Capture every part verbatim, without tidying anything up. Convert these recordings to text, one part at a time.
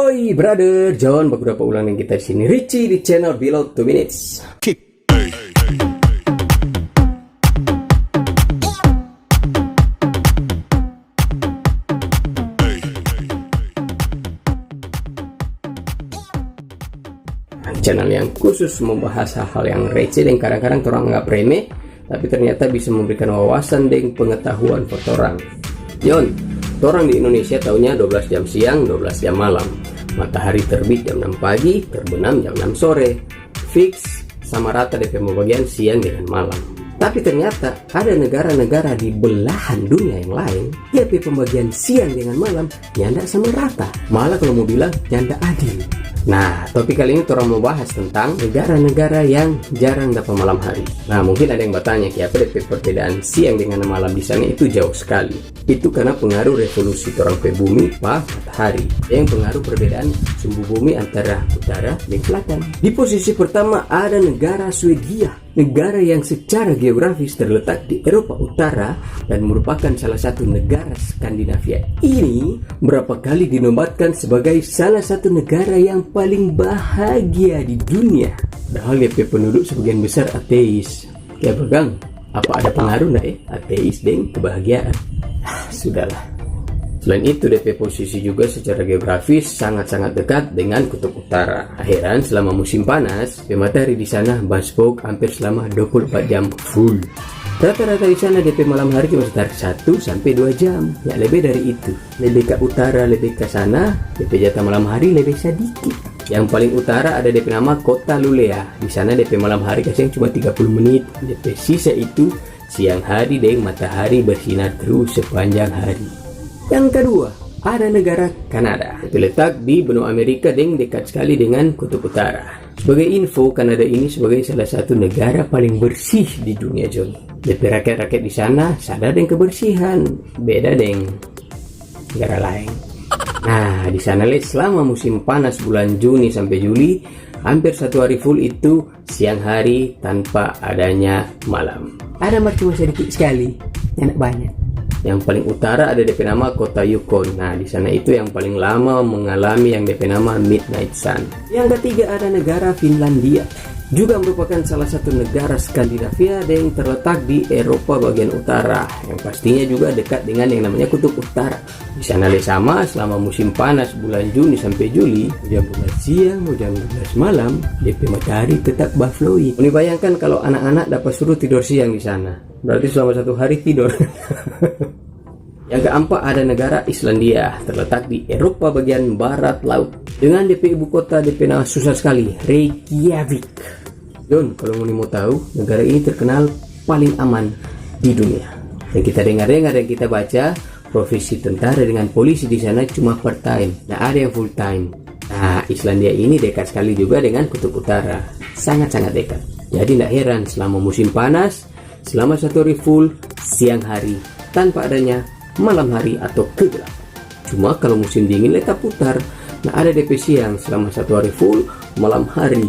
Oi brother, John baku dapa ulang deng kita di sini, Richie, di channel Below two Minutes. Kick. Channel yang khusus membahas hal-hal yang receh dan kadang-kadang torang anggap remeh, tapi ternyata bisa memberikan wawasan deng pengetahuan for torang. John, torang di Indonesia taunya dua belas jam siang, dua belas jam malam. Matahari terbit jam enam pagi, terbenam jam enam sore. Fix sama rata de pe pembagian siang dengan malam. Tapi ternyata ada negara-negara di belahan dunia yang lain, dia pe pembagian siang dengan malam nyanda sama rata. Malah kalau mau bilang, nyanda adil. Nah, topik kali ini torang mau bahas tentang negara-negara yang jarang dapa malam hari. Nah, mungkin ada yang bertanya, kiapa de pe perbedaan siang dengan malam di sana itu jauh sekali? Itu karena pengaruh revolusi torang pe bumi pa matahari, deng pengaruh perbedaan sumbu bumi antara utara deng selatan. Di posisi pertama ada negara Swedia, negara yang secara geografis terletak di Eropa Utara dan merupakan salah satu negara Skandinavia. Ini berapa kali dinobatkan sebagai salah satu negara yang paling bahagia di dunia. Padahal de pe penduduk sebagian besar ateis. Ya, Bagang, apa ada pengaruh nda, eh, ateis deng kebahagiaan? Ah, sudahlah. Selain itu, de pe posisi juga secara geografis sangat-sangat dekat dengan kutub utara. Akhiran, selama musim panas, pe matahari di sana baspok hampir selama dua puluh empat jam full. Rata-rata di sana de pe malam hari cuma sekitar satu sampe dua jam, ya lebe dari itu. Lebe ka utara, lebe ka sana, de pe jatah malam hari lebe sadiki. Yang paling utara ada de pe nama Kota Luleå. Di sana de pe malam hari kasiang cuma tiga puluh menit. De pe sisa itu siang hari deng matahari bersinar terus sepanjang hari. Yang kedua, ada negara Kanada. Terletak di benua Amerika deng dekat sekali dengan kutub utara. Sebagai info, Kanada ini sebagai salah satu negara paling bersih di dunia, John. De pe rakyat-rakyat di sana sadar deng kebersihan, beda deng negara laeng. Nah, di sana le selama musim panas bulan Juni sampe Juli, hampir satu hari full itu siang hari tanpa adanya malam. Ada mar cuma sedikit sekali, nyanda banya. Yang paling utara ada de pe nama kota Yukon. Nah, di sana itu yang paling lama mengalami yang de pe nama midnight sun. Yang ketiga ada negara Finlandia. Juga merupakan salah satu negara Skandinavia yang terletak di Eropa bagian utara, yang pastinya juga dekat dengan yang namanya kutub utara. Di sana le sama, selama musim panas bulan Juni sampe Juli, mo jam dua belas siang, mo jam dua belas malam, de pe matahari tetap bafloid. Ngoni bayangkan kalo anak-anak dapa suru tidor siang di sana, berarti selama satu hari tidor. Yang keempat ada negara Islandia, terletak di Eropa bagian barat laut. Dengan de pe ibu kota, de pe nama susah skali, Reykjavik. John, kalo ngoni mo tau, negara ini terkenal paling aman di dunia. Dan kita dengar-dengar dan kita baca, profesi tentara dengan polisi di sana cuma part time, nda ada yang full time. Nah, Islandia ini dekat skali juga dengan kutub utara, sangat-sangat dekat. Jadi nda heran selama musim panas, selama satu hari full siang hari tanpa adanya malam hari atau kegelapan. Cuma kalo musim dingin le taputar, nda ada de pe siang selama satu hari full malam hari.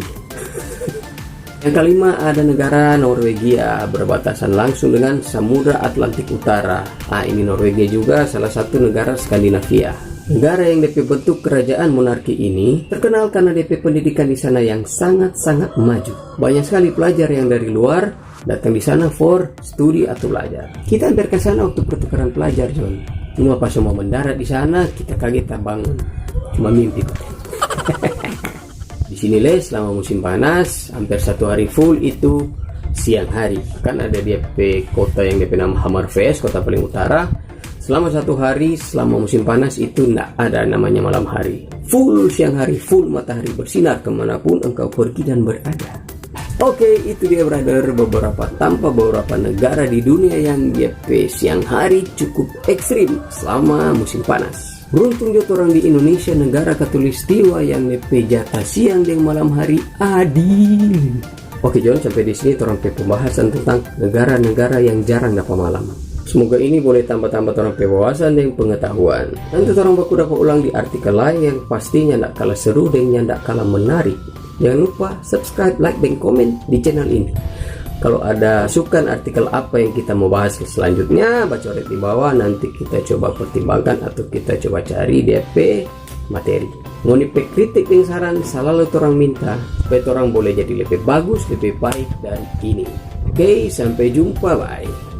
Yang kalima ada negara Norwegia, berbatasan langsung dengan Samudra Atlantik Utara. Ah, ini Norwegia juga salah satu negara Skandinavia. Negara yang de pe bentuk kerajaan monarki ini terkenal karena de pe pendidikan di sana yang sangat-sangat maju. Banyak skali pelajar yang dari luar datang di sana for studi atau belajar. Kita amper ka sana waktu pertukaran pelajar, John. Cuma pas so mo mendarat di sana, kita kaget tabangun. Cuma mimpi kotanya. Di sini le, selama musim panas, amper satu hari full itu siang hari. Kan ada dia pe kota yang de pe nama Hammerfest, kota paling utara. Selama satu hari, selama musim panas itu nda ada namanya malam hari. Full siang hari, full matahari bersinar kemanapun engkau pergi dan berada. Oke, itu dia brother, beberapa tampa beberapa negara di dunia yang dia pe siang hari cukup ekstrim selama musim panas. Beruntung jo torang di Indonesia, negara katulistiwa yang de pe jatah siang deng malam hari adil. Oke John, sampe di sini torang pe pembahasan tentang negara-negara yang jarang dapa malam. Semoga ini boleh tamba-tamba torang pe wawasan deng pengetahuan. Nanti torang baku dapa ulang di artikel lain yang pastinya nda kalah seru deng nyanda kalah menarik. Jangan lupa subscribe, like, deng komen di channel ini. Kalo ada sukan artikel apa yang kita mo bahas selanjutnya, bacoret di bawah, nanti kita coba pertimbangkan atau kita coba cari dia pe materi. Ngoni pe kritik deng saran salalu torang minta supaya torang boleh jadi lebe bagus, lebe baik dari ini. Oke, sampe jumpa, bye.